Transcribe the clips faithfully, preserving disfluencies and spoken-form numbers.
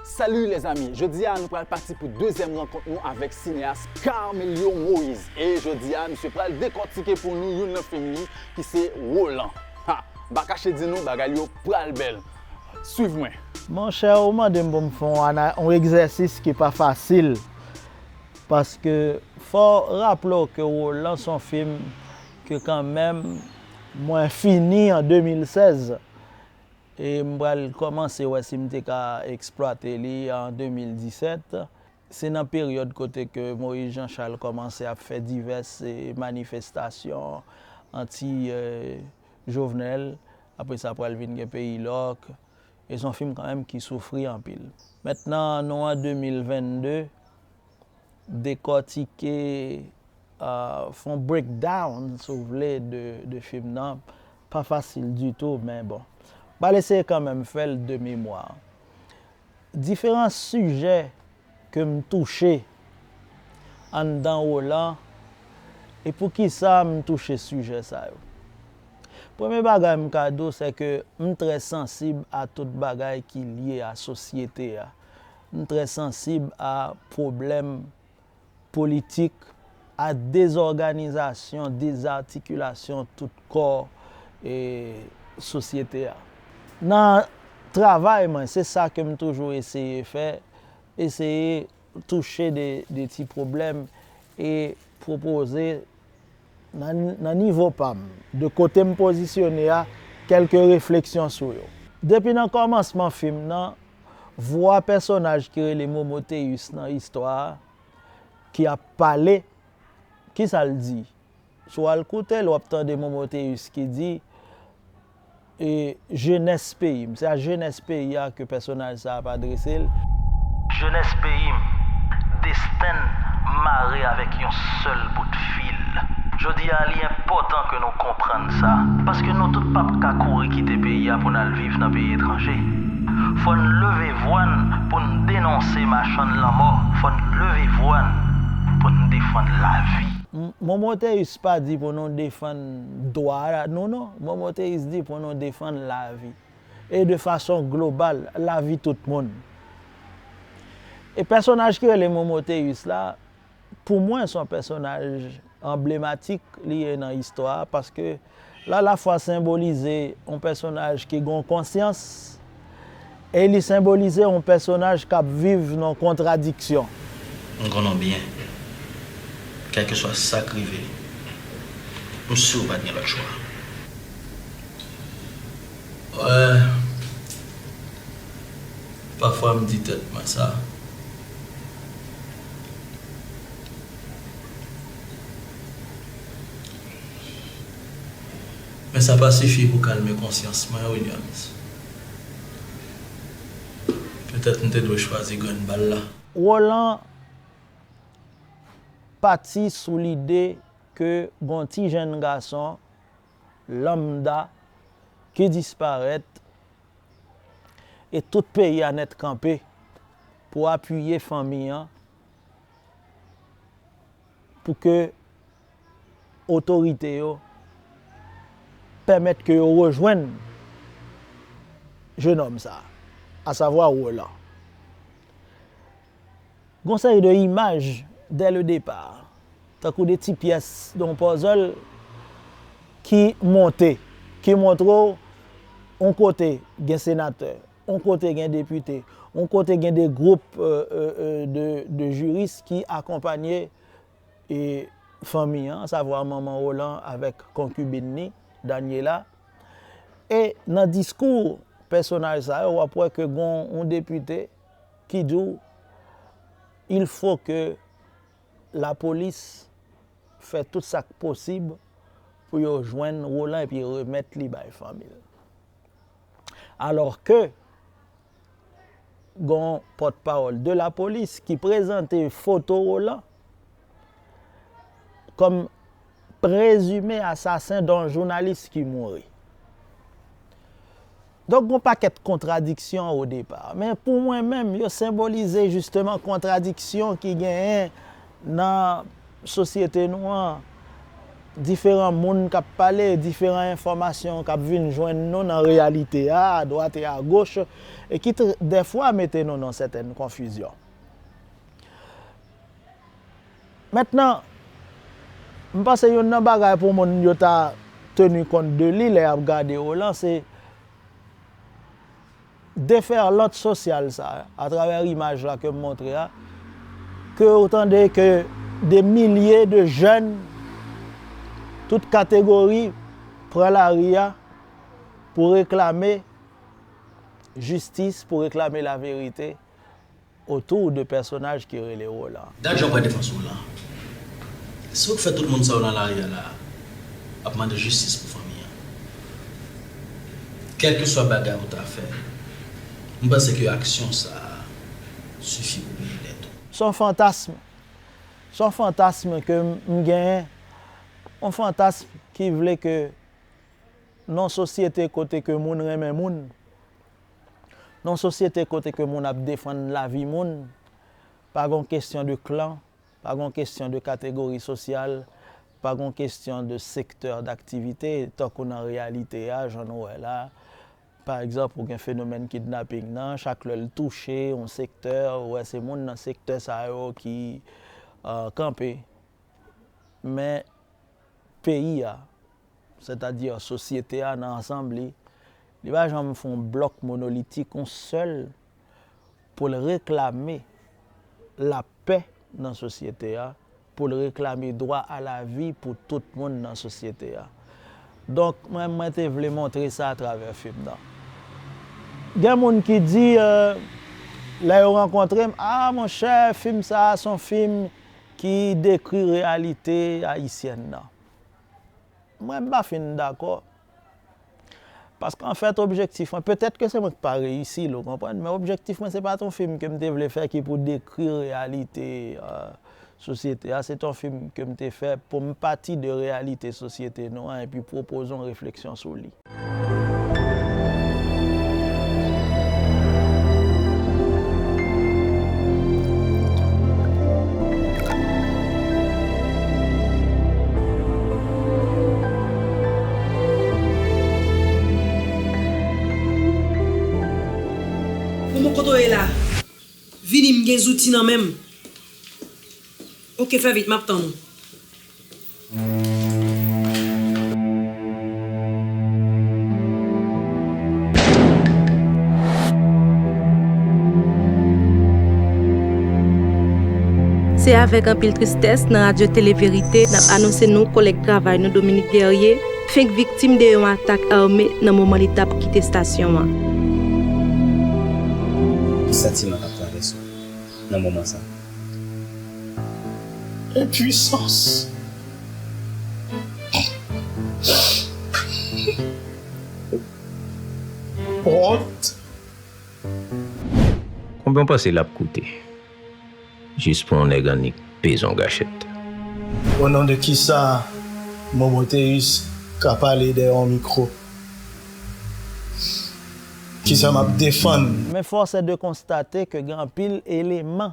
Salut les amis, jodi a nou pral pati pou dezyèm rankont nou avèk sineyas Carmelio Moïse. E jodi a, misye pral dekòtike pou nou youn nan fim li ki se Roland. Ha, m pa kache di nou, bagay li yo pral bèl. Swiv mwen. Monchè, ou mande m pou m fè yon ana-, yon egzèsis ki pa fasil. Paske fò w raple w ke Roland se yon fim ke kanmenm mwen fini an de mil sèz. E m pral kòmanse wè si m te ka eksplwate li an de mil disèt. Se nan peryòd kote ke Moïse Jean Charles kòmanse ap fè divès, eh, manifestasyon anti, eh, Jovenel. Apre sa pral vin gen Peyi Lòk. E se yon fim kanmenm ki soufri anpil. Mentnan, nou an de mil vennde, dekòtike, euh, fè yon breakdown, si w vle, de, de fim nan, pa fasil ditou, men bon. M pral eseye kanmenm fè l de memwa. Diferan sijè ke m touche anndan Roland, e poukisa m touche sijè sa yo? Premye bagay m ka di w, se ke m trè sansib a tout bagay ki lye a sosyete a. M trè sansib a pwoblèm politik, a dezòganizasyon, dezatikilasyon tout kò, e, sosyete a. Nan travay mwen, se sa ke m toujou eseye fè, eseye touche de, de ti pwoblèm e pwopoze nan, nan nivo pa m, de kote m pozisyone a, kèlke refleksyon sou yo. Depi nan kòmansman fim nan, vwa pèsonaj ki rele Momoteus nan istwa a, ki ap pale, kisa l di? Si w al koute l, w ap tande Momoteus ki di, e, jenès peyi m. Se a jenès peyi a ke pèsonaj sa ap adrese l. Jenès peyi m, desten n mare avèk yon sèl bout fil. Jodi a, li enpòtan ke nou konprann sa, paske nou tout p ap ka kouri kite peyi a pou n al viv nan peyi etranje. Fò n leve vwa n pou n denonse machann lanmò. Fò n leve vwa n pou n defann lavi. M-, Momoteus pa di pou nou defann dwa nou, non. Momoteus di pou nou defann lavi. E de fason global, lavi tout moun. E pèsonaj ki rele Momoteus la, pou mwen, se yon pèsonaj anblematik li ye nan istwa a, paske l alafwa senbolize yon pèsonaj ki gen yon konsyans, e li senbolize yon pèsonaj k ap viv nan kontradiksyon. M konnen w byen. Kèlkeswa sa k rive, m si w pa t gen lòt chwa. Wè, pafwa m di tèt mwen sa. Men sa pa sifi pou kalme konsyans mwen, Williams. Petèt m te dwe chwazi grenn bal la. Roland pati sou lide ke gon ti jenn gason lambda ki disparèt e tout peyi a nèt kanpe pou apiye fanmi an, pou ke otorite yo pèmèt ke yo rejwenn jenòm sa, asavwa Roland. Gon seri de imaj dè le depar, tankou de ti pyès de yon puzzle ki monte, ki montre w yon kote gen senatè, yon kote gen depite, yon kote gen de gwoup, euh, euh, euh, de, de jiris ki akonpanye, e, fanmi an, savwa manman Roland avèk konkibin ni, Daniela. E nan diskou pèsonaj sa yo, w ap wè ke gon yon depite ki di w, il faut que lapolis fè tout sa k posib pou yo jwenn Roland epi remèt li bay fanmi l. Alò ke gon pòtpawòl de lapolis ki prezante foto Roland kòm prezime asasen de yon jounalis ki mouri. Donk, gon pakèt kontradiksyon o depa. Men pou mwen menm, yo senbolize jisteman kontradiksyon ki genyen nan sosyete nou an. diferan moun k ap pale, diferan enfòmasyon k ap vin jwenn nou nan reyalite a, adwat e agoch, e ki tr-, dèfwa mete nou nan sètèn konfizyon. Mentnan, m panse youn nan bagay pou moun yo ta teni kont de li lè y ap gade Roland, se deferlant sosyal sa, atravè imaj la ke m montre a, ke w tande ke de milye de jèn, tout kategori, pran lari a pou reklame jistis, pou reklame laverite otou de pèsonaj ki rele Roland. Gad jan w pran defans Roland. Se ou k fè tout moun sa yo nan lari a la ap mande jistis pou fanmi an. Kèlkeswa bagay ou ta fè, m panse ke aksyon sa a sifi pou peyi nèt. Se yon fantasm. Se yon fantasm ke m, m genyen. Yon fantasm ki vle ke nan yon sosyete kote ke moun renmen moun, nan yon sosyete kote ke moun ap defann lavi moun, pa gon kesyon de klan, pa gon kesyon de kategori sosyal, pa gon kesyon de sektè daktivite, tankou nan reyalite a, jan nou wè la. Pa egzanp, ou gen fenomèn kidnaping nan, chak lè l touche yon sektè, ou wè se moun nan sektè sa yo ki, euh, kanpe. Men peyi a, sètadi sosyete a nan ansanm li, li pa janm fè yon blòk monolitik, yon sèl, pou l reklame lapè nan sosyete a, pou l reklame dwa a lavi pou tout moun nan sosyete a. Donk, mwen, mwen te vle montre sa atravè fim nan. Gen moun ki di, euh, lè yo rankontre m, "Ah, monchè, fim sa a se yon fim ki dekri reyalite ayisyèn nan." Mwen, m pa fin dakò. Paske, anfèt, objektif mwen, petèt ke se mwen ki pa reyisi l, ou konprann, men objektif mwen, se pa t yon fim ke m te vle fè ki pou dekri reyalite, euh, sosyete a. Se t yon fim ke m te fè pou m pati de reyalite sosyete nou an epi pwopoze yon refleksyon sou li. Bon, bon, kote w ye la? Vini, m gen zouti nan men m. Oke, fè vit, m ap tann ou. Se avèk anpil tristès nan Radyo Tele Verite n ap anonse nou kòlèg travay nou Dominique Guerrier fenk viktim de yon atak ame nan moman li t ap kite estasyon an. Ki santiman k ap travèse w nan moman sa? Enpwisans. Wont. Konbyen w panse l ap koute? Jis pou yon nèg annik peze yon gachèt. O non de kisa Momoteus ka pale dèyè yon mikwo? Kisa m ap defann? Men fòs è de konstate ke gen anpil eleman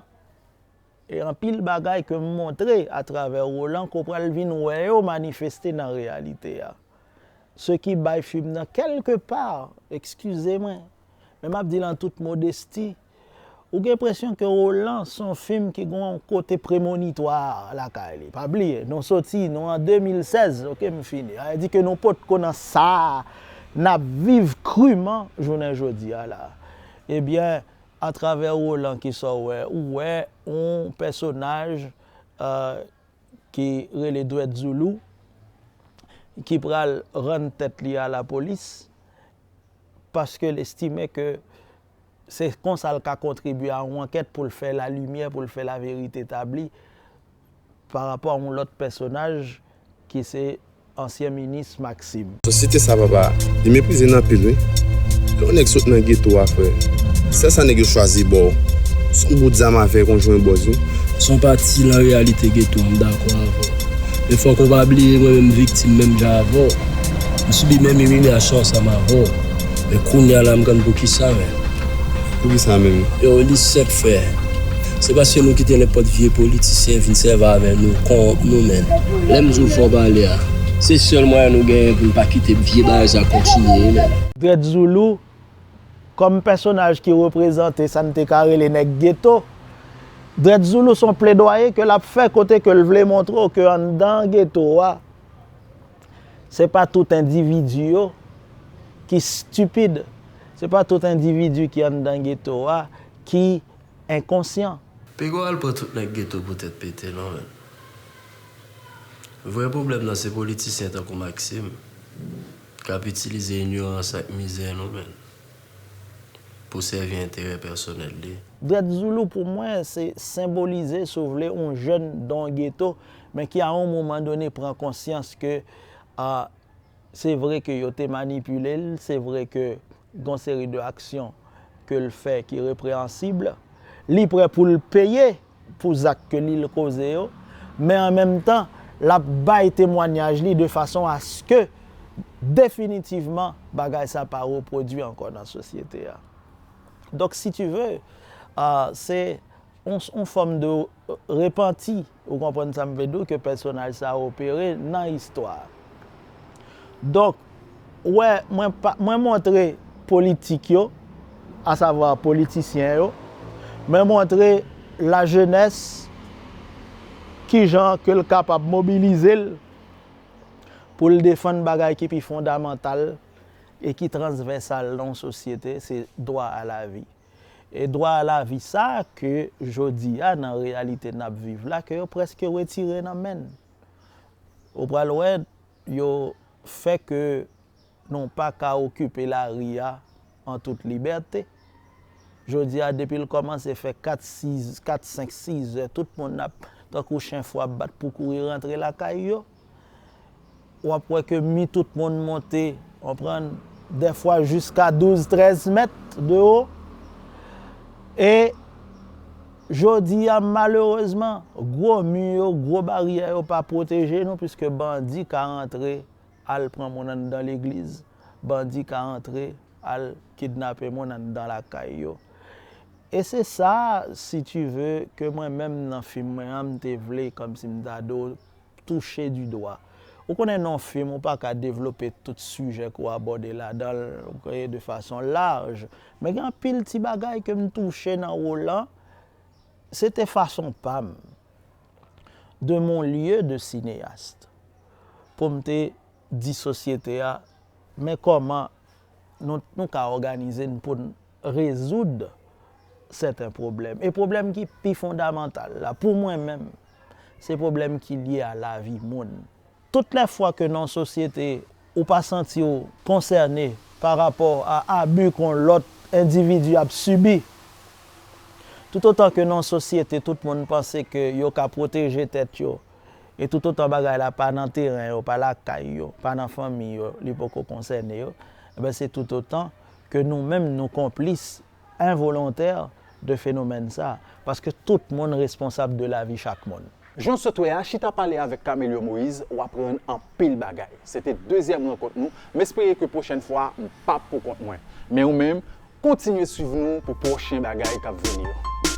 e anpil bagay ke m montre atravè Roland ke w pral vin wè yo manifeste nan reyalite a. Se ki bay fim nan, kèlke pa, eskize mwen, men m ap di l an tout modesti, ou gen enpresyon ke Roland se yon fim ki gen yon kote premonitwa lakay li. Pa bliye, nou soti, nou an de mil sèz, oke, m fini. Sa vle di ke nou potko nan sa n ap viv kriman jounen jodi a la. Ebyen, atravè Roland, kisa w wè? Ou wè yon pèsonaj, euh, ki rele Dwèt Zoulou, ki pral rann tèt li a lapolis, paske l estime ke se konsa l ka kontribye a yon ankèt pou l fè lalimyè, pou l fè laverite tabli pa rapò a yon lòt pèsonaj ki se ansyen minis Maxime. Sosyete sa, papa, li meprize n anpil, wi. Lè yon nèg sot nan geto a, frè, sèl sa nèg yo chwazi ba w, se yon bout zam avèk yon jwen bòz, wi. Se yon pati nan reyalite geto a, m dakò avè w. Men fòk ou pa bliye, mwen menm viktim menm jan avè w. M sibi menm imilyasyon ansanm avè w. Men kounye a la, m konn poukisa menm. Poukisa menm? Yo, li senp, frè. Se paske nou kite nenpòt vye politisyen vin sèvi avè nou kont nou, menn. Lè m di w fò pale a, se sèl mwayen nou genyen pou n pa kite vye bagay sa kontinye, menn. Dread Zoulou, kòm pèsonaj ki reprezante sa n te ka rele nèg geto, Dread Zoulou se yon pledwaye ke l ap fè kote ke l vle montre w ke anndan geto a, se pa tout endividi yo ki stipid, se pa tout endividi ki anndan geto a ki enkonsyan. Piga w al pran tout nèg geto pou tèt pete, non, menn. Vrè pwoblèm nan se politisyen tankou Maxime k ap itilize inyorans ak mizè nou, menn, pou sèvi enterè pèsonèl li. Dread Zoulou, pou mwen, se senbolize, si w vle, yon jèn don geto, men ki, a yon moman done, pran konsyans ke, a, se vre ke yo te manipile l, se vre ke gon seri de aksyon ke l fè ki repreyansib. Li prè pou l peye pou zak ke li l koze yo, men an menm tan, l ap bay temwanyaj li de fason aske definitivman bagay sa pa repwodui ankò nan sosyete a. Donk, si tu veux, a, se yon, yon fòm de repanti, ou konprann sa m vle di w, ke pèsonaj sa a opere nan istwa a. Donk, ou wè, mwen pa, mwen montre politik yo, asavwa politisyen yo, mwen montre lajenès kijan ke l kapab mobilize l pou l defann bagay ki pi fondamantal e ki transvèsal nan yon sosyete, se dwa a lavi. E dwa a lavi sa ke jodi a, nan reyalite n ap viv la, ke yo prèske retire nan men n. Ou pral wè, yo fè ke nou pa ka okipe lari a an tout libète. Jodi a, depi l kòmanse fè kat, sis, kat, senk, sis zè, tout moun ap, tankou chen fou, ap bat pou kouri rantre lakay yo. W ap wè ke mi tout moun monte, konprann, dèfwa jiska douz, trèz mèt de wo. E jodi a, malerezman, gwo mi yo, gwo baryè yo pa pwoteje nou, piske bandi ka rantre al pran moun anndan legliz, bandi ka antre al kidnape moun anndan lakay yo. E se sa, si tu veux, ke mwen menm nan fim mwen an, m te vle, kòmsi m ta di w, touche du doigt. Ou konnen nan yon fim, ou pa ka devlope tout sijè ke w abòde ladan l, ou konnen, de fason laj. Men gen anpil ti bagay ke m touche nan wòl lan, se te fason pa m, de mon lieu de cinéaste, pou m te di sosyete a, men kòman nou, nou ka òganize n pou n rezoud sèten pwoblèm. E pwoblèm ki pi fondamantal la, pou mwen menm, se pwoblèm ki lye a lavi moun. Tout lè fwa ke nan yon sosyete, ou pa santi w konsène pa rapò a abi ke yon lòt endividi ap sibi, toutotan ke nan yon sosyete, tout moun panse ke yo ka pwoteje tèt yo, e toutotan bagay la pa nan teren yo, pa lakay yo, pa nan fanmi yo, li poko konsène yo, enben, se toutotan ke nou menm, nou konplis envolontè de fenomèn sa, paske tout moun responsab de lavi chak moun. Jan w sot wè a, chita pale avèk Camelio Moïse, w aprann anpil bagay. Se te dezyèm rankont nou, m espere ke pwochèn fwa, m p ap poukont mwen. Men ou menm, kontinye swiv nou pou pwochen bagay k ap vini yo.